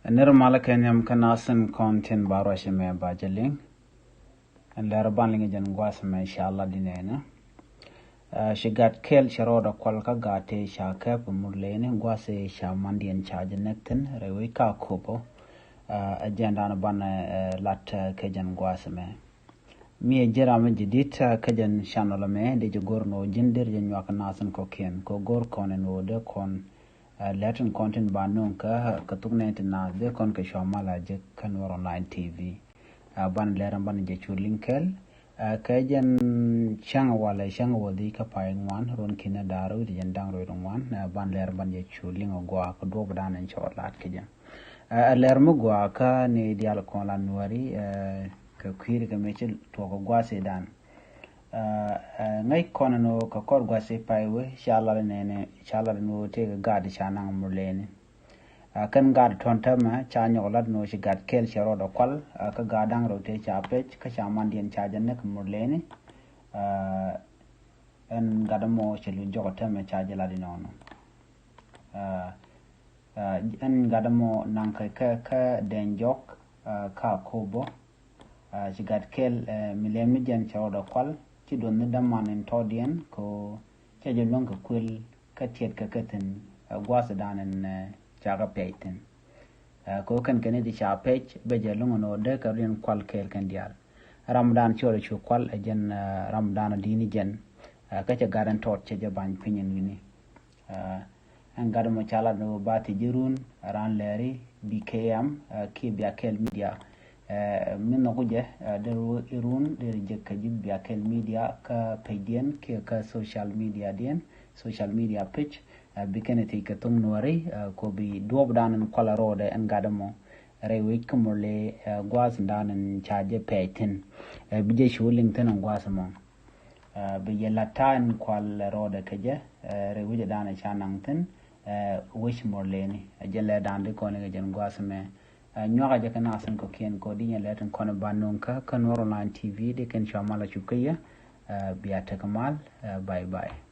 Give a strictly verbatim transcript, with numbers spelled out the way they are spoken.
Nir malä kɛ nhiam kä nasin kɔn tin ba ruac mɛ ba jɛ liŋ. Ɛn lɛr ban liŋ jɛn guas mɛ ca lat di nɛnɛ. Ci gat kɛl ci rɔɔdɛ kual kä gat tëë ca kɛp mur leni guas ca mandiɛn ca jɛ nɛk thin rɛy wec ka kopɔ. Ɛ jɛn dan ban lat kɛ jɛn guas mɛ. Mi ɛ ji̱ ram mi ji̱ di̱t kä jɛn channel mɛ dee jɛ go̱r ni wä ji̱n der jɛ nyuak nasin kɔkiɛn kɛ go̱r kɔn ɛn wä dee kɔn. Lɛtin kɔn tin ba nuŋ kä kä thuk nɛn ti naath dee kɔn kɛ cua mal a jek kä Nuer Online T V. Ban lɛr ban jɛ cu liŋ kɛl. Kɛ jɛn cäŋ walɛ cäŋ wä dhi kä pay ŋuan run kinɛ daar wi̱c jɛn daŋ rui̱t ŋuan. Ban lɛr ban jɛ cu liŋ a gua kä duɔp dan in cɔ lat kä jɛn. Ɛ lɛr mi gua kä ni dial kɔn la nuari. Kɛ kui̱ri kɛ mi ci tuɔk guasi dan. Ŋäc kɔn ni wä kɛ kɔr guasi pay wä ca lat nɛnɛ ca lat ni wä tëë kɛ gat ca naŋ mur leni. Kɛn gat tɔn tɛmɛ ca nyɔk lat ni wä ci gat kɛl cɛ rɔɔdɛ kual. Kä gat daŋ rɛw tëë ca pec kä ca mandiɛn ca jɛ nɛk mur leni. Ɛn gat mɔ cɛ lu jɔk tɛmɛ ca jɛ lat inɔnɔ. Ɛn gat mɔ naŋ kɛ kɛ kɛ dɛn jɔk. Ka kobɔ. Ci gat kɛl mi lɛm mi jɛn cɛ rɔɔdɛ kual ci duɔth ni däman in tɔɔdiɛn ko cɛ jɛ luäŋ kɛ kuel kä tiɛt kɛ kɛ thin. Guath dan in ca kɛ piac thin. Ko kɛn kɛn ti ca piac bɛ jɛ luŋ ni wä dee kɛ riɛn kual kɛɛl kɛn diaal. Ram dan ci rɔɔdɛ cu kual ɛ jɛn ram dan dini jɛn. Kä cɛ gat in tɔɔt cɛ jɛ bany piny in wi̱ni. Ɛn gat mɔ ca lat ni wä ba ti ji̱ run ran lɛri B K M kiɛ Bia Kɛl Media. Mi nhɔku jɛ der wä irun der jek kä ji̱ Bia Kɛl Media kä page diɛn kiɛ kä social media diɛn, social media page. Bi kɛn ti kɛ thok nuɔri ko bi duɔp dan in kual rɔɔdɛ ɛn gat mɔ rɛy wec kä mɔ le guas dan in ca jɛ page thin. Bi jɛ cu liŋ thin in guas mɔ. Bi yɛ lat ta̱a̱ in kual rɔɔdɛ kɛ jɛ rɛy wecɛ da̱a̱n ca naŋ thi̱n. Wec mor leni ɛ jɛ lɛ da̱a̱n di kɔn kɛ jɛn gua̱a̱th mɛ. Nyuakä jɛ kɛ na̱a̱ thi̱n kɔ̱kiɛn kɔ di nyɛ lɛ tin kɔn ba nuŋ kä kä Nuer Online T V di kɛn cua mal a cup kä yɛ. Bia tek mal. Bye bye.